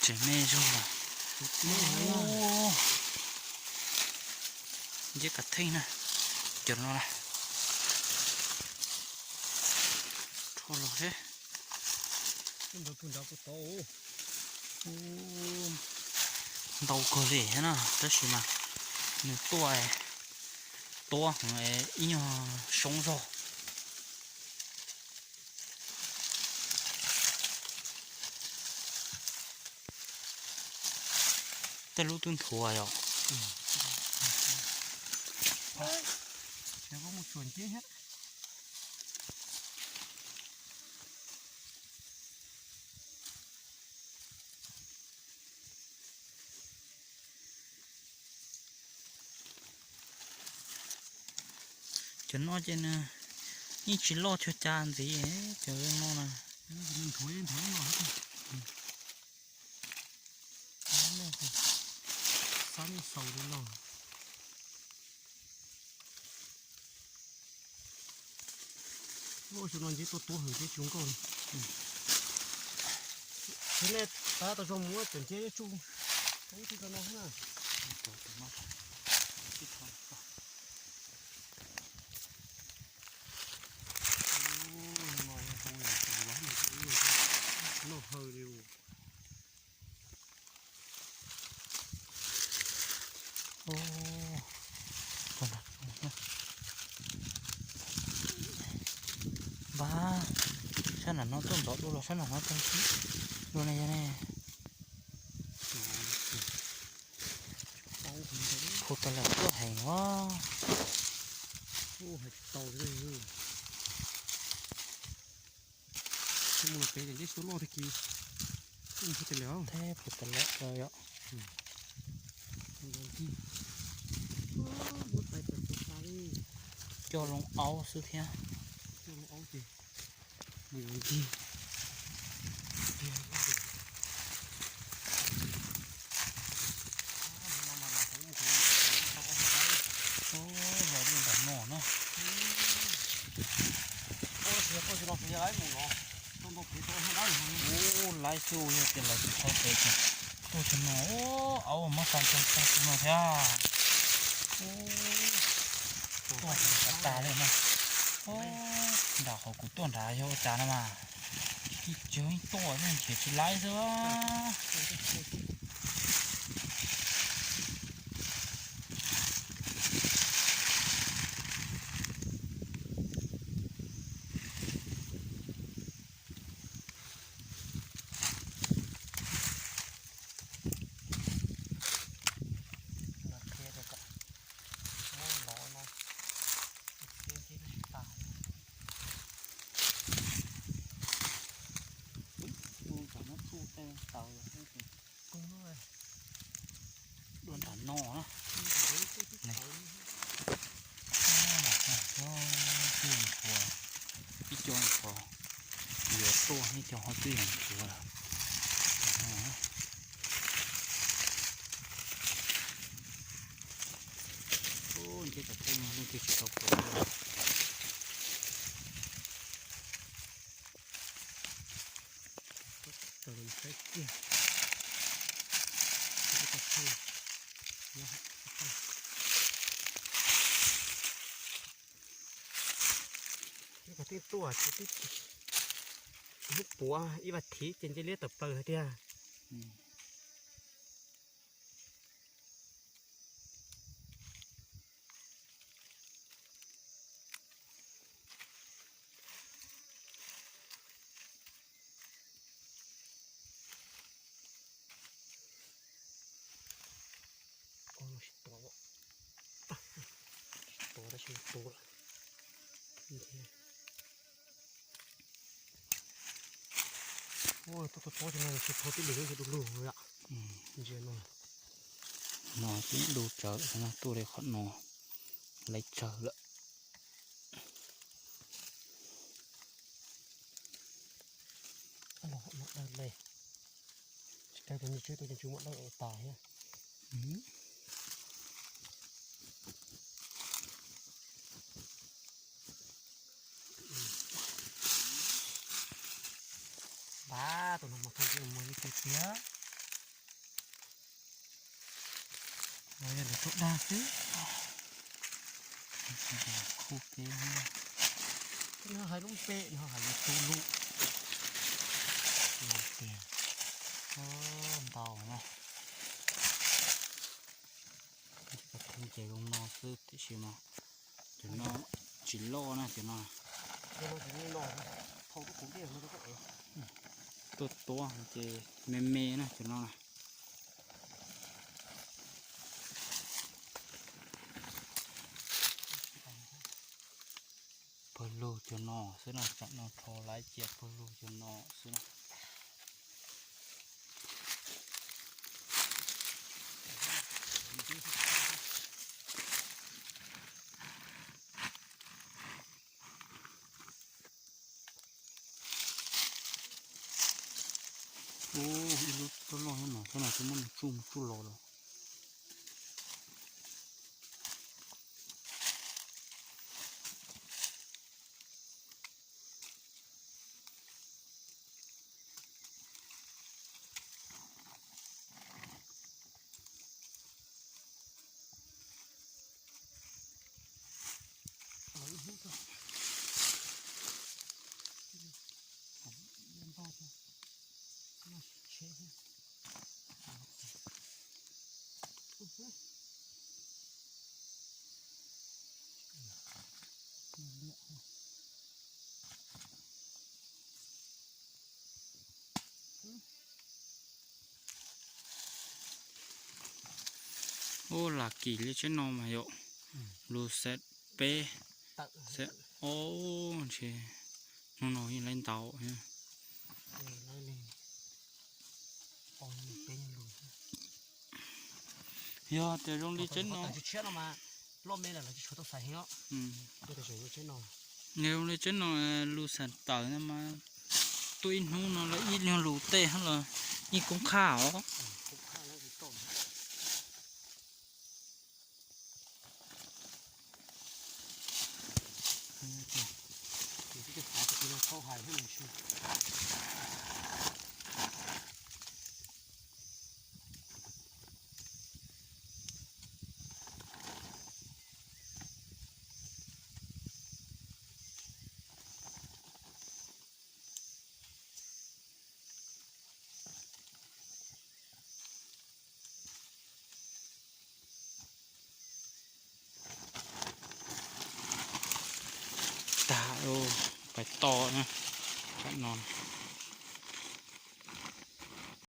Tseem me zog. Nce kav theej na, cov no na. Rho los seb. Ntau kawg li thiab na, tab sis mas nws tuaj, tuaj heev, ib nyuag soob zog. Tej lub twb nthuav yom. Cov no ces nws yeej tsis loj cuag cas ntxiv, cov no na. Ua xyoo no nce tuaj tuab heev thiab tsis zoo nkauj li. Thiab nej tab tau zoo mus muab cov nce tsuj, ub, tsuj no na. Noj hawj li. Npab, sab nram no tuaj ntxov dua los sab nram no tuaj dua na yog ne. Phum tas lawm tuaj heev os. Theb phum tas lawm yom. Coj loo aub xwb thiab. Los nram no na. Ub, laib xwb, yog tias lawv tsis thau pem ces tuaj tsis no. Aub muab xa tau xa tau no thiab. Tuaj tas tas li no. Nram qhov kuv tuaj nrad yog ua cas no mas, ib ceg tuaj nrhiav tsis laib xwb. Los qhia tias kom muab lov no, qhia ntsis tab sis tas. Tus tsam no txuj tej taws. Dua nram no na. Ib co nthuav, ib co nthuav yuav tuaj, ib co ho twb yuav nthuav lawm. Nce tom tej no leej twg tsis tau pom. Ib qhov twb tuaj, ib puav ib vas thiv ces nce liab tawm plaws lawm tiag. Tua, tua tab sis tua lawm. Tuaj tuaj tuaj no tsis tau tib lus, du lug yom. Ntsia no, no twb du tsawv no, tuaj li qhov no lawv tsawv lawm. Tsis kav tus me tswb tuaj ces tswb muab dawj tas thiab. Pab tus no mas thooj kev mus li tiag tiag. Los yog lawv tuaj dag xwb. Khu kev no hais lub npe no hais yus tus lus. Los tiag, ntau na. Ces zoo no xwb tiam sis mas cov no tsis loj na cov no. Tuaj tuab ces me me na cov no na. Pawg lug cov no xwb na, tam no rho laiv cia pawg lug cov no xwb na. Ub, ib lub tuaj loj nyob no xwb na, twb muab nws tsuj mus tsuj los lawm. Ub, lam kim li tsheb no mas yom, lus xeem peb, xeem ob, ntshe hnub no yeej laib ntau. Yog tias zoo li tsheb no, yog zoo li tsheb no lus xeem tawm no mas tuaj ib hnub no lawv ib nyuag lus tej hab los yeej koob qhaj os. Tag, pais to na, tam no.